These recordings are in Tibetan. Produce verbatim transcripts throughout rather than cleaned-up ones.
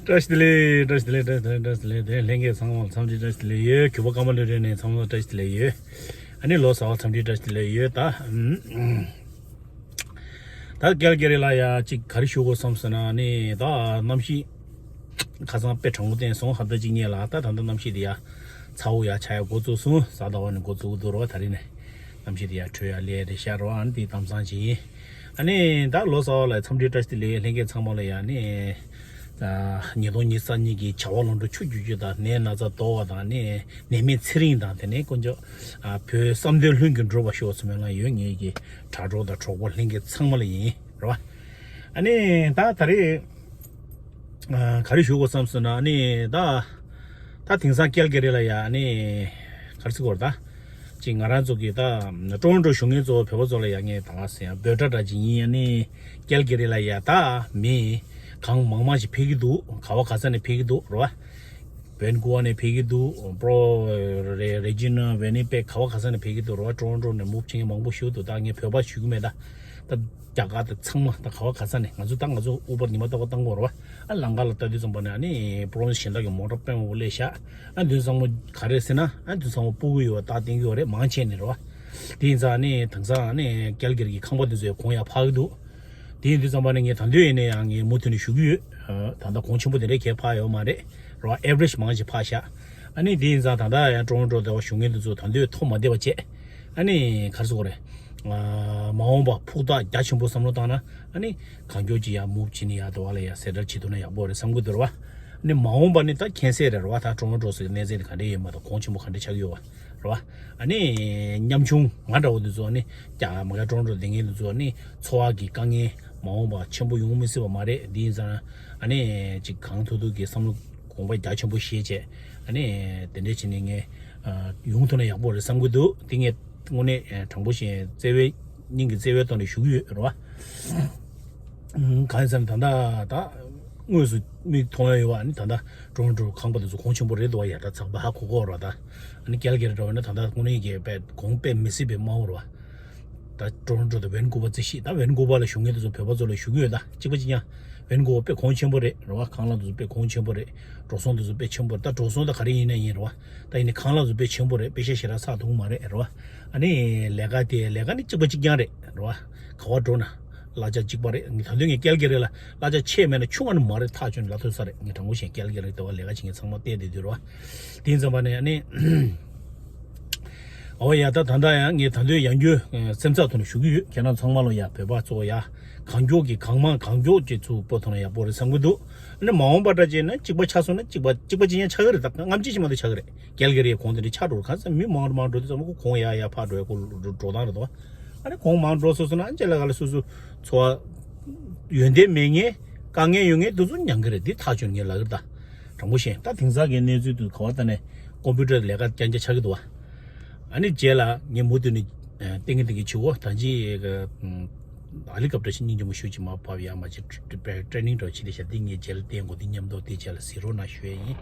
བཀྲ་ཤིས་བདེ་ལེགས། བཀྲ་ཤིས་བདེ་ལེགས། བཀྲ་ཤིས་བདེ་ལེགས། བཀྲ་ཤིས་བདེ་ལེགས། དེ་ལྷན་རྒྱས་ཚང་མ་ལ་འཚམས་འདྲི་བཀྲ་ཤིས་བདེ་ལེགས་ཡོད། གུས་པ་ཀརྨ་ལྷུན་གྲུབ་ནས་ཚང་མ་ལ་བཀྲ་ཤིས་བདེ་ལེགས་ཡོད། ཨ་ནི་ལོ་གསར་པ་འཚམས་འདྲི་བཀྲ་ཤིས་བདེ་ལེགས་ཡོད། ད་ཨུམ། ད་ཀལ་ཀེ་རི་ལ་ཡ་ཅིག་ག་རེ་ཞུ་དགོས་བསམ་ཟེར་ན་ནི་ད་གནམ་གཤིས་ཁ་སང་དཔེ་གྲང་མོ་བསྟན་སོང་། ཧབ་ཏ་གཅིག་སྔོན་ལ། ད་ད་ལྟ་གནམ་གཤིས་དེ་ཡ་ཚ་བོ་ཡ་ཆགས་ཡ་འགོ་བཙུགས་སོང་། གཟའ་ཟླ་བ་ནས་འགོ་བཙུགས་འདུག་རོ། ད་རེས་ནས་གནམ་གཤིས་དེ་ཡ་དྲོད་ཡ་སླེབས་རེད་ཤག་རོ། ཨ་ནི་དེ་གཏམ་བཟང་ཅིག་ཡིན། ཨ་ནི་ད་ལོ་གསར་པ་ལ་འཚམས་འདྲི་བཀྲ་ཤིས་བདེ་ལེགས། ལྷན་རྒྱས་ཚང་མ་ལ་ཡ་ནི་ཉིས་སྟོང་ཉི་ཤུ་རྩ་གཉིས་ཀྱི་བྱ་བ་ལམ་འགྲོ་ཆུ་རྒྱུས་རྒྱུ་དང་ནད་ན་ཚ་གཏོར་བ་དང་ནི་ནད་མེད་ཚེ་རིང་དང་དེ་ནས་དཀོན་མཆོག་ཨ་བོད་བསམ་དོན་ལྷུན་གྱིས་འགྲུབ་པ་ཤོག་ཟེར་སྨོན་ལམ་ཡོད། ངེད་ཀྱི་དྲ་གྲོགས་དང་གྲོགས་པོ་ལྷན་རྒྱས་ཚང་མ་ལ་ཡིན་རེད་བ། ཨ་ནི་ད་ད་རེས་ཨ་ག་རེ་ཞུ་དགོས་བསམ་སོང་ན་ཨ་ནི་ད་ད་དེང་སང་ཀལ་ཀེ་རི་ལ་ཡ་ཨ་ནི་ག་རེ་ཟེར་དགོས་རེད། ད་ཅིག་ང་རང་ཚོ་གི་ད་ཀྲོ་རོན་ཀྲོ་བཞུགས་མཁན་ཚོ་བོད་པ་ཚོ་ལ་ཡ་ངས་ད་ཟེར་ཡ་འབོད་སྒྲ་འདྲ་ཅིག་ཡིན། ཨ་ནི་ཀལ་ཀེ་རི་ལ་ཡ་ད་མི་གང་མང་མང་ཞིག་ཕེབས་ཀྱི་འདུག། ག་བ་ག་ས་ནས་ཕེབས་ཀྱི་འདུག་རེད་བ། ཝན་ཀུ་ཝར་ནས་ཕེབས་ཀྱི་འདུག། པྲོ་རེ་རེ་ཇི་ན་ཝེ་ནི་པེག་ག་བ་ག་ས་ནས་ཕེབས་ཀྱི་འདུག་རེད་བ། ཀྲོ་རོན་ཀྲོ་ནས་མུབ་བྱེད་མཁན་མང་པོ་ཞིག་འདུག། ད་ངས་བོད་པ་ཞུ་གི་མེད། ད་ད་རྒྱ་གར་དང་ཚང་མ་ད་ག་བ་ག་ས་ནས། ང་ཚོ་ད་ང་ཚོ་ཨུ་བར་ཉི་མ་རྟག་པར་བཏང་གི་ཡོད་རེད་བ། ཨ་ལམ་ཁ་ལ་ལྟ་དུས་ཙམ་པ་ནས་ཨ་ནི་པྲོ་ཝིན་སི་གཞན་དག་གི་མོ་ཊ་དཔེ་མང་པོ་སླེབས་ཤག། ཨ་དུས་ཚང་མ་ག་རེ་ཟེར་ན་ཨ་དུས་ཚང་མ་སྤུ་གུ་ཡོད་པ་ད་བསྟན་གྱི་ཡོད་རེད། མང་ཆེ་ནས་རེད་བ། དེ་ཡིན་ཙང་ཨ་ནི་དེང་སང་ཨ་ནི་ཀལ་ཀེ་རི་གི་ཁང་པ་དེ་ཚོའི་གོང་ཡར་འཕར་གྱི་འདུག། དེ་ཡིན་དུས་ཙམ་པ་ནས་ངས་ད་དུང་ཡིན་ན་ཡང་ངས་མུ་མཐུད་ནས་ཞུ་གི་ཡོད། ད་ལྟ་གོང་ཆེན་པོ་དེ་འདྲའི་གས་འཕར་ཡོད་མ་རེད་རེད་བ། ཨེ་ཝ་རེཇ་མང་ཞིག་འཕར་ཤག། ཨ་ནི་དེ་ཡིན་ཙང་ད་ལྟ་ཡང་ཀྲོ་རོན་ཀྲོ་དེ་བ་བཞུགས་མཁན་དེ་ཚོ་ད་དུང་ཐོ་མ་བདེ་བ་བྱས། ཨ་ནི་ག་རེ་ཟེར་དགོས་རེད། མ་འོངས་པ་ཕུགས་ཐག་རྒྱ་ཆེན་པོ་བསམ་བློ་བཏང་ན་ཨ་ནི་གང་མགྱོགས་ཀྱི་ཡང་མུབ་བྱས་ནས་ཡར་དེ་བ་ལ་ཡང་གསལ་བསྒྲགས་བྱེད་ཐུབ་ན་ཡག་པོ་རེད་བསམ་གྱི་འདུག་རེད་བ། ཨ་ནི་མ་འོངས་པ་ནི་ད་མཁྱེན་གསལ་རེད་རེད་བ། ད་ཀྲོ་རོན་ཀྲོ་ཟེར་གནས་ཚད་དེ་ག་འདྲ་ཡོད་མ་གཏོགས་གོང་ཆེན་པོ་ག་འདྲ་ཆགས་ཀྱི་ཡོད་བ། རེད་བ། ཨ་ནི་ཉམ་ཆུང་ང་འདྲ་བོ་འདི་ཚོ་ཨ་ནི་རྒྱ་མ་ག་ཀྲོང་ཀྲོང་བསྡད་མཁན་འདི་ཚོ་ཨ་ནི་འཚོ་བ་གི་དཀའ་ངལ་མ་འོངས་པ་ཆེན་པོ་ཡོང་མི་སྲིད་པ་མ་རེད། འདི་ཡིན་ཙང་ཨ་ནི་ཅིག་གང་ཐུབ་ཐུབ་ཀྱི་བསམ་བློ་དགོངས་པ་རྒྱ་ཆེན་པོ་བཞེས་བྱས་ཨ་ནི་དེ་འདྲས་བྱས་ནས་ངས་ཡོང་ཐུབ་ན་ཡག་པོ་རེད་བསམ་གྱི་འདུག། འདི་ངས་དངོས་གནས་དྲང་པོ་བཤད་བརྩེ་བའི་སྙིང་གི་བརྩེ་བའི་ཐོག་ནས་ཞུ་གི་ཡོད་རེད་བ། གང་ཡིན་ཟེར་ན་ད་ལྟ་ད་དངོས་སུ་མིག་མཐོང་ཡ་ཡོད་བ། ཨ་ནི་ད་ལྟ་ཀྲོང་ཀྲོང་ཁང་པ་དེ་ཚོ་གོང་ཆེན་པོ་རེད་འདུག་བ། ཡ་ད་ཚགས་པ་ཧ་གོ་གོ་ར། ད་ཨ་ནི་ཀལ་ཀེ་རི་འདྲ་བ་ན་ད་ལྟ་དངོས་གནས་ཀྱི་དཔེ་གོང་དཔེ་མི་སྲིད་པའི་དམའ་བོ་ར་བ། ད་ཀྲོང་ཀྲོང་དང་ཝན་ཀུ་ཝར་རྩིས་ཤིག། ད་ཝན་ཀུ་ཝར་ལ་བཞུགས་མཁན་དེ་ཚོ་བོད་པ་ཚོ་ལ་ཞུ་གི་ཡོད། ད་གཅིག་པ་གཅིག་རྐྱང་ཝན་ཀུ་ཝར་དཔེ་གོང་ཆེན་པོ་རེད་ར་བ། ཁང་གླ་དེ་ཚོ་དཔེ་གོང་ཆེན་པོ་རེད། འགྲོ་སོང་དེ་ཚོ་དཔེ་ཆེན་པོ་རེད། ད་འགྲོ་སོང་ད་ག་རེ་ཡིན་ན་ཡིན་ར་བ། ད་ཡིན་ནའི་ཁང་གླ་དེ་ཚོ་དཔེ་ཆེན་པོ་རེད། པེ་ཤ་ཞེ་དྲག་ཚགས་ཐུབ་མ་རེད་ར་བ། ཨ་ནི་ལས་ཀ་དེ་ལས་ཀ་ནི་གཅིག་པ་གཅིག་རྐྱང་རེད་ར་བ། ག་བ་འགྲོ་ན་གླ་ཆ་གཅིག་པ་རེད། ངས་ད་དུང་ངས་ཀལ་ཀེ་རི་ལ་གླ་ཆ་ཆེ་མེད་ན་ཆུང་ང་ནི་མ་རེད། ཐག་ཆོད་ནས་ལབ་ཐུབ་ས་རེད། ངས་དྲང་པོ་བཤད། ཀལ་ཀེ་རི་དེ་བ་ལས་ཀ་བྱེད་མཁན་ཚང་མ་བལྟས་བསྡད་དུས་རེད་བ། དེ་ཡིན་ཙམ་པ་ནས་ཨ་ནི་ཨོ་ཡ་ད་ད་ལྟ་ཡང་ངས་ད་དུང་ཡང་རྒྱུན་སེམས་ཚགས་ཐོག་ནས་ཞུ་གི་ཡོད། ཁྱེད་རང་ཚང་མ་ལ་ཡ་བོད་པ་ཚོ་ཡ་གང་མགྱོགས་ཀྱི་གང་མང་གང་མགྱོགས་ཀྱི་ཚུར་སྤོ་ཐུབ་ན་ཡག་པོ་རེད་བསམ་གྱི་འདུག། ཨ་ནི་མ་འོངས་པ་འདྲ་བྱས་ན་གཅིག་པ་ཆགས་སོང་ན་གཅིག་པ་གཅིག་པ་གཅིག་རྐྱང་ཆགས་ཀྱི་རེད། ད་སྔ་ཕྱི་ཞིག་མ་གཏོགས་ཆགས་ཀྱི་རེད། ཀལ་ཀེ་རི་གོང་དེ་འདྲ་ཆགས་འགྲོ་གང་ཟེར་མི་མང་རུ་མང་འགྲོ་དུས་ཙམ་པ་ཁོ་གོང་ཡར་ཡར་འཕར་འགྲོ་ཡ་ཁོ་འགྲོ་སྟངས་རེད་དོ། ཨ་ནི་གོང་མང་འགྲོ་སོང་སོང་ན་ཨ་ནི་རྗེས་ལ་ག་ལ་སོ་སོ་འཚོ་བ་ཡོན་ཏན་མེད་མཁན་དཀའ་ངལ་ཡོད་མཁན་དེ་ཚོ་མྱང་གི་རེད། འདི་ཐག་ཆོད་ངས་ལབ་ཀྱི་རེད། ད་དྲང་པོ་བཤད་ད་དེང་སང་གི་གནས་ཚུལ་དུ་ག་བ་ལྟ་ནས་ཀོམ་པུ་ཊར་ལས་ཀ་རྐྱང་རྐྱང་ཆགས་ཀྱི་འདུག་བ། ཨ་ནི་རྗེས་ལ་ངས་མུ་མཐུད་ནས་ཏིང་ངེ་འཛིན་གྱི་བྱེད་དགོས། ད་ཅི་ཧེ་ལི་ཀོབ་ཊར་ཞིག་སྙིང་རྗེ་མོ་ཞུ་ཅིག་མ་བབས་ཡ་མ་ཅིག་ཊེ་ནིང་འདྲ་བྱེད་དེ་ཤ་འདི་ངས་རྗེས་ལ་བསྟན་དགོས། འདི་མཉམ་དུ་དེ་རྗེས་ལ་གཟིགས་རོགས་གནང་ཞུ་ཡས་ཡིན།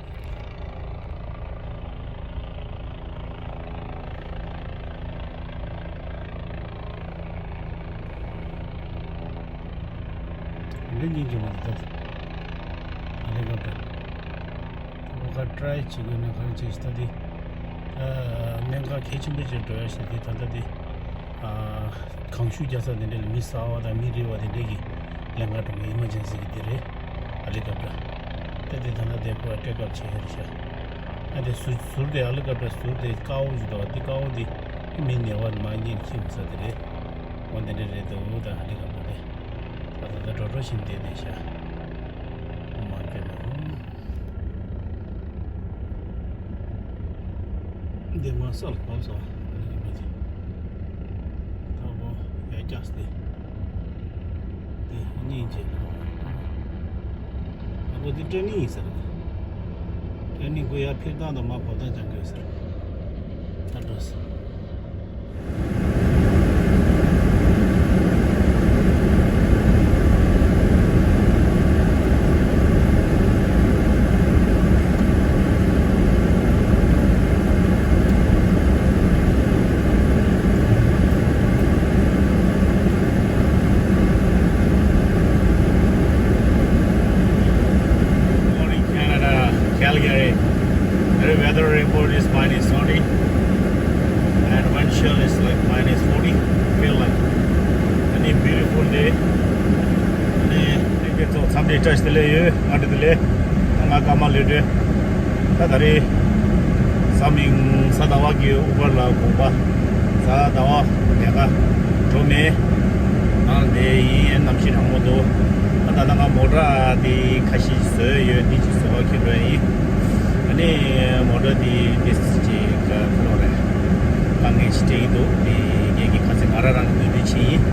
འདི་སྙིང་རྗེ་མོ་འདི་ད་ཧེ་ལི་ཀོབ་ཊར། ཨོ་ཁ་ཊ་རའི་བྱེད་དགོས་ན་གང་བྱེད་ཤི་ད་དེ། ཨ་གནད་འགག་གལ་ཆེན་པོ་ཅིག་འགྲོ་ཡ་ཞིག་དེ་ད་ལྟ་དེ། ཨ་གངས་ཤུགས་རྒྱག་ས་དེ་འདྲ་ལ་མི་ཟ་བ་དང་མི་རིལ་བ་དེ་འདྲ་གི་ལས་འགན་སྒྲུབ་མཁན་ཨི་མར་ཇེན་སི་གི་དེ་རེད། ཧེ་ལི་ཀོབ་ཊར། ད་དེ་ད་ལྟ་དེ་ཁོ་ཊེག་ཨོཕ་བྱེད་ཡ་རེད་ཤག། ཨ་དེ་ཟུར་ཟུར་དེ་ཧེ་ལི་ཀོབ་ཊར་ཟུར་དེ་དཀར་པོ་ཞིག་འདུག་བ། དེ་དཀར་པོ་དེ་མི་ཉེ་བར་མ་ཉེན་ཁྱིམ་ས་དེ་རེད། འོ་དེ་འདྲ་རེད་འདུག། ད་ཧེ་ལི་ཀོབ་ཊར་དེ། ད་ད་ད་འགྲོ་འགྲོ་བཞིན་བསྡད་བསྡད་ཤག། མ་འགྲོ་ནས། འདི་མ་སལ་བབས་སོང་། ད་གོ་ཡ་རྒྱགས་ཏེ། འདི་སྙིང་རྗེ། ཨ་ཁོ་འདི་ཊེ་ནིང་ཡིན་ཟེར། ཊེ་ནིང་ཁོ་ཡ་ཕེབས་སྟངས་དང་མ་བབས་སྟངས་སྦྱང་གི་ཡོད་ཟེར། ད་འགྲོ་ཟེར། ཚོ་འཚམས་འདྲི་བཀྲ་ཤིས་བདེ་ལེགས་ཡོད། བཀྲ་ཤིས་བདེ་ལེགས། ང་ཀརྨ་ལྷུན་གྲུབ། ད་ད་རེས་གཟའ་མིག་དམར་གཟའ་ཟླ་བ་གི་ཨུ་བར་ལ་དགོངས་པ། གཟའ་ཟླ་བ་ལས་ཀ་འགྲོ་མེད། ནང་བསྡད་ཡིན། གནམ་གཤིས་གྲང་མོ་འདུག་ད་ད་ལྟ་ང་མོ་ཊ་འདི་ཁ་ཤས་བཟོས་ཡོད། འདི་ཅིག་བཟོ་བ་འཁྱེར་འགྲོ་ཡ་ཡིན། ཨ་ནི་མོ་ཊ་འདི་ཏོག་ཙམ་ཅིག་ཁོ་རང་རེད། དཀའ་ངལ་ཞིག་འཕྲད་ཀྱི་འདུག་དེ་ངས་ཀྱི་ཁ་སང་ང་རང་རང་གི་ནུས་འདོད་ཕྱིན་ཡིན།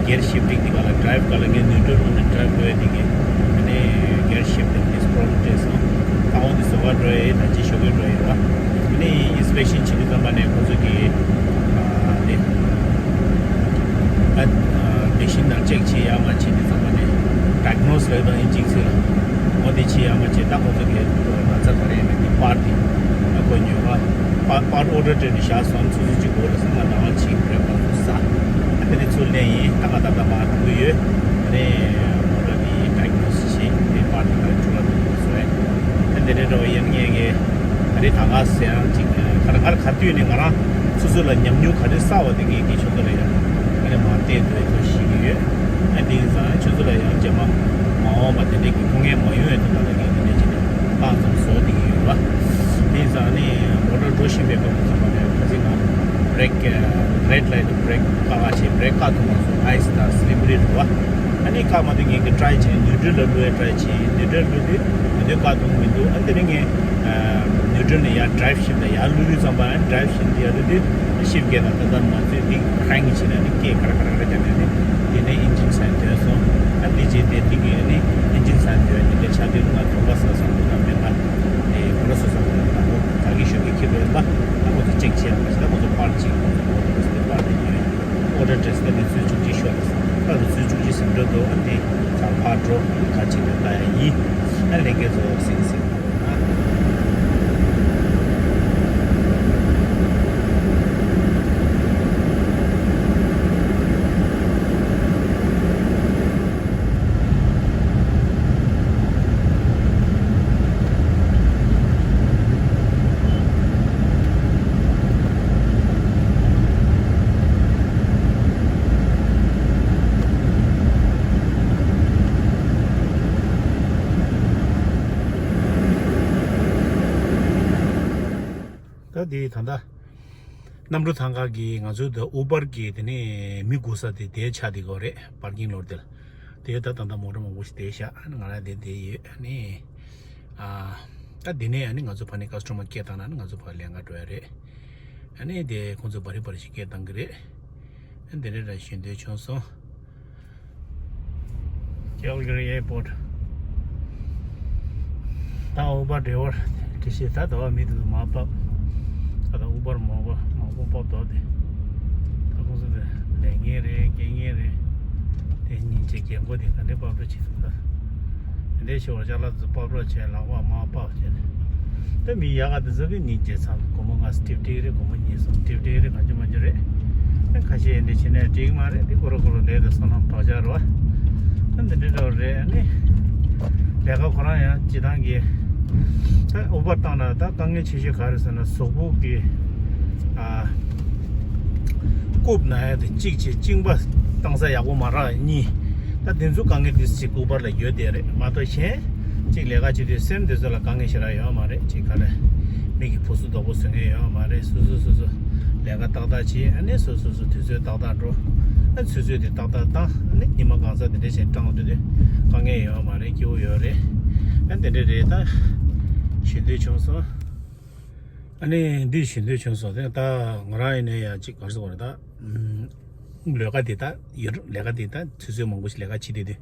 གེར་ཤིབ་ཊིང་དེ་ག་ལ་ཌ་རའིབ་ག་ལ་ངས་ནུས་ཊལ་ལོག་ནས་ཌ་རའིབ་དགོས་ཡ་དེ་གི་ཨ་ནི་གེར་ཤིབ་ཊིང་དེ་པོ་རོབ་ལེམ་འཕྲད་སོང་། ད་འོ་དེ་བཟོ་ག་འགྲོ་ཡ་ཡིན། ད་ཅི་ཞོགས་ཀས་འགྲོ་ཡ་ཡིན་པ། ཨ་ནི་ཨིན་སི་པེག་ཤན་བྱེད་དུས་ཙམ་པ་ནས་ཁོ་ཚོ་གི་ཨ་དེ་ཨ་མེ་ཤིན་ནང་ཅེག་བྱེད་ཡ་མ་བྱེད་དུས་ཙམ་པ་ནས་ཌའི་གྷི་ནོ་སིས་ལབ་དང་ཨིན་ཇིའི་ཚིག་ལ་འོ་དེ་བྱེད་ཡ་མ་བྱེད། ད་ཁོ་ཚོ་གི་ན་ཚ་ག་རེ་ཡིན་མིན་དེ་པར་དེ་ཨ་ཁོ་ཉོས་པ། པར་པར་ཨོ་ཌར་སྤྲད་ནས་བཞག་སོང་། ཆུ་ཚོད་གཅིག་འགོར་རེད་སོང་། ང་ཟླ་བ་གཅིག་རེད་པ་ཟ། ཨ་དེ་ནས་ཚུར་ལེན་ཡིན། ད་ང་ད་ལྟ་མར་འགྲོ་གི་ཡོད། ཨ་ནི་མོ་ཊ་དེ་ཌའི་གྷི་ནོ་སིས་བྱེད། དེ་པར་དེ་ག་རེ་འགྲོ་བ་འདུག་བཟོས། ཨ་དེ་འདྲའི་འདྲ་བ་ཡིན། ངས་ཀྱི་ད་རེས་ད་ག་ཟེར་ཡང་ཅིག་ཁ་ར་ཁ་ར་ག་དུས་ནས་ང་རང་སོ་སོ་ལ་ཉམས་མྱོང་ག་རེ་བསགས་པ་དེ་ངས་ཀྱི་ཁྱོད་ཚོ་ལ་ཡང་ངས་མར་བལྟས་འདུག་ཨེ་ཐོ་ཤེས་ཀྱི་ཡོད། ཨ་དེ་ཡིན་ཙང་ཁྱོད་ཚོ་ལ་ཡང་རྗེས་མ་མ་འོངས་པ་དེ་འདྲའི་གི་སྐུ་ངལ་མ་ཡོང་ཡ་དེ་ག་ལ་ངས་དེ་འདྲའི་ཅིག་ནས་རྟགས་ཙམ་བཟོ་བསྡད་ཀྱི་ཡོད་པ། དེ་ཡིན་ཙང་ནི་མོ་ཊ་འགྲོ་བཞིན་པའི་སྐབས་སུ་ཚང་མ་ནས་ཁ་སང་ང་བྷི་རེག་རེཌ་ལའིཊ་བྷི་རེག་བཀག་ག་བྱས། བྷི་རེག་བཀག་ཐུབ་མ་སོང་། ཨའི་སི་དང་སི་ལི་པ་རི་རེད་པ། ཨ་ནི་བཀག་མ་ཐུབ། ངས་ཀྱི་ཊ་རའི་བྱས། ནིའུ་ཊལ་ལ་བླུག་ཡ་ཊ་རའི་བྱས། ནིའུ་ཊལ་བླུག་དུས་ང་ཚོའི་བཀག་ཐུབ་མི་འདུག་ཨ་དེ་ནས་ངས་ནིའུ་ཊལ་ནས་ཡར་ཌ་རའིབ་ཤིབ་ཊི་ལ་ཡར་བླུག་དུས་ཙམ་པ། ཨ་ཌ་རའིབ་ཤིབ་ཊི་ཡར་བླུག་དུས་ཤིབ་ཊི་གས་དང་ད་ལྟ་མ་བཟོས་ཏིག་ཧྲེང་གི་བྱས་ནས་ནི་སྐད་ཁ་ར་ཁ་ར་ཁ་ར་རྒྱབ་ནས་ནི་དེ་ནས་ཨིན་ཇིན་སའིཌ་ཐོན་སོང་། ཨ་དེ་རྗེས་དེ་ཏིག་གིས་ནི་ཨིན་ཇིན་སའིཌ་ཐོན། དེ་འདྲ་ཆགས་དུས་ང་གྲོད་པ་ཟ་སོང་། དེ་ན་མེད་པ་དེ་ཁོ་ར་སོ་སོ་ལ་དང་པོ་དགའ་གི་ཞོགས་ཀས་ཁྱེར་འགྲོ་ཡིན་པ། ད་ཁོ་ཚོ་ཅེག་བྱས་ཡང་མ་བྱས། ད་ཁོ་ཚོ་པར་གཅིག་ཁོ་ཚོ་ཨོ་ཌར་སི་པར་དེ་ཉོས། ཨོ་ཌར་སི་ད་ནི་ཚོད་བཅུ་གཅིག་ཤོར་རེད། ད་ལོ་ཚོད་བཅུ་གཅིག་ཟིན་འགྲོ་འདུག་ཨ་འདི་ཚང་ཕར་འགྲོ་ཁ་ཅིག་ལ་ལྟ་ཡ་ཡིན། ཨ་ལས་ཀའི་བཟོ་སིང་སིང་། ད་དེ་ད་ལྟ་གནམ་གྲུ་ཐང་ག་གི་ང་ཚོའི་ད་ཨུ་བར་གི་དེ་ནས་མི་སྒུག་ས་དེ་དེ་ཆགས་བསྡད་ཀྱི་ཡོད་རེད། པར་ཀིང་ལོཊ་དེ་ལ། དེ་ད་ད་ལྟ་མོ་ཊ་མང་པོ་ཞིག་དེ་བཞག་ང་རང་དེ་དེ་ཡོད་ནི། ཨ་ད་དེ་ནས་ཨ་ནི་ང་ཚོ་ཕ་ནས་ཀ་སི་ཊོ་མར་སྐད་བཏང་ན་ནི་ང་ཚོ་ཕར་ལེན་ག་འགྲོ་ཡ་རེད། ཨ་ནི་དེ་ཁོང་ཚོ་བ་རི་བ་རི་ཞིག་སྐད་བཏང་གི་རེད། ཨ་དེ་འདྲ་འདྲ་ཞུ་འདོད་བྱུང་སོང་། Calgary Airport། ད་ཨུ་བར་ཌའི་བར་དེ་ཤེས། ད་ཟླ་བ་མི་དེ་ཚོ་མར་བབས། ད་ད་ཨུ་བར་མང་པོ་མང་པོ་བབས་འདུག་སྟེ། ད་ཁོང་ཚོ་དེ་ལས་ངན་རེད། རྐྱེན་ངན་རེད། དེ་སྙིང་རྗེ། རྒན་གོག་དེ་ག་འདྲའི་བབས་འགྲོ་བྱེད་ཐུབ་ད། དེ་འདྲའི་ཞོར་ཅ་ལག་དེ་ཚོ་བབས་རོགས་བྱས། ལག་པ་མར་བབས་བྱས་ནས། ད་མི་ཡག་ག་དེ་ཚོ་གི་སྙིང་རྗེ་ཚ། སྒོར་མོ་ལྔ་སྟེར་དེ་རེད། སྒོར་མོ་ཉིས་གསུམ་སྟེར་དེ་རེད། གང་ཅི་མ་ཅི་རེད། ཨ་ཁ་ཤས་འདི་བྱས་ནས་འགྲིག་མ་རེད། འདི་ཁོ་ར་ཁོ་ར་ལས་དེ་བསོད་ནམས་དོ་ཅག་རེད་པ། ཨ་འདི་འདྲ་འདྲ་རེད། ཨ་ནི་ལས་ཀ་ཁོ་རང་ཡང་སྤྱི་བཏང་གི་ད་ཨུ་བར་བཏང་ན་ད་དཀའ་ངལ་ཆེ་ཤོས་ག་རེ་ཟེར་ན་གཟུགས་པོ་གི་ཨ་རྐུབ་ན་ཡ་དེ་གཅིག་བྱས། གཅིན་པ་བཏང་ས་ཡག་པོ་མ་རག་གཉིས། ད་དེ་ཚོ་དཀའ་ངལ་དེ་ཅིག་ཨུ་བར་ལ་ཡོད་དེ་རེད་མ་གཏོགས་གཞན། གཅིག་ལས་ཀ་བྱེད་དུས་སེམས་དེ་ཚོ་ལ་དཀའ་ངལ་ཞེ་དྲག་ཡོད་མ་རེད། གཅིག་ག་ལ་མི་གི་བུ་སུ་རྡོག་པོ་བཟོ་མཁན་ཡོད་མ་རེད། སོ་སོ་སོ་སོ་ལས་ཀ་ཏག་ཏག་བྱེད། ཨ་ནི་སོ་སོ་སོ་དུས་ཚོད་ཏག་ཏག་འགྲོ། ཨ་ཆུ་ཚོད་དེ་ཏག་ཏག་བཏང་། ཨ་ནི་ཉི་མ་གང་ཚ་དེ་འདྲ་བྱས་སྤྲང་དུས་དེ་དཀའ་ངལ་ཡོད་མ་རེད། སྐྱིད་པོ་ཡོད་རེད། ཨ་དེ་འདྲ་རེད། ད་ཞུ་འདོད་བྱུང་སོང་། ཨ་ནི་འདི་ཞུ་འདོད་བྱུང་སོང་། དེ་ད་ང་རང་ཡིན་ནའི་ཡང་གཅིག་ག་རེ་ཟེར་དགོས་རེད། ད་ཨུམ་ལས་ཀ་དེ་ད་ཡོད། ལས་ཀ་དེ་ད་ཆུ་ཚོད་མང་པོ་ཞིག་ལས་ཀ་བྱེད་དུས་དེ།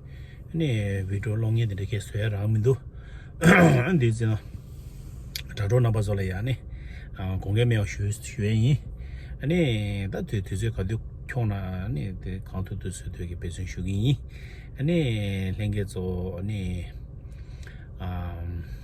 ཨ་ནི་བི་ཌི་ཡོ་གློག་བརྙན་དེ་འདྲ་གས་བཟོ་ཡ་རག་མི་འདུག་ཨ་འདི་ཟེར་ན་དྲ་གྲོགས་རྣམ་པ་ཚོ་ལ་ཡང་ནི་ཨ་དགོངས་འགལ་མེད་པ་ཞུ་ཞུ་ཡས་ཡིན། ཨ་ནི་ད་དུས་དུས་ཚོད་ག་དུས་ཁྱོངས་ན་ཨ་ནི་དེ་གང་ཐུབ་ཐུབ་བཟོ་ཐུབ་ཀྱི་འབད་བརྩོན་ཞུ་གི་ཡིན། ཨ་ནི་ལྷན་རྒྱས་ཚོ་ཨ་ནི་ཨ་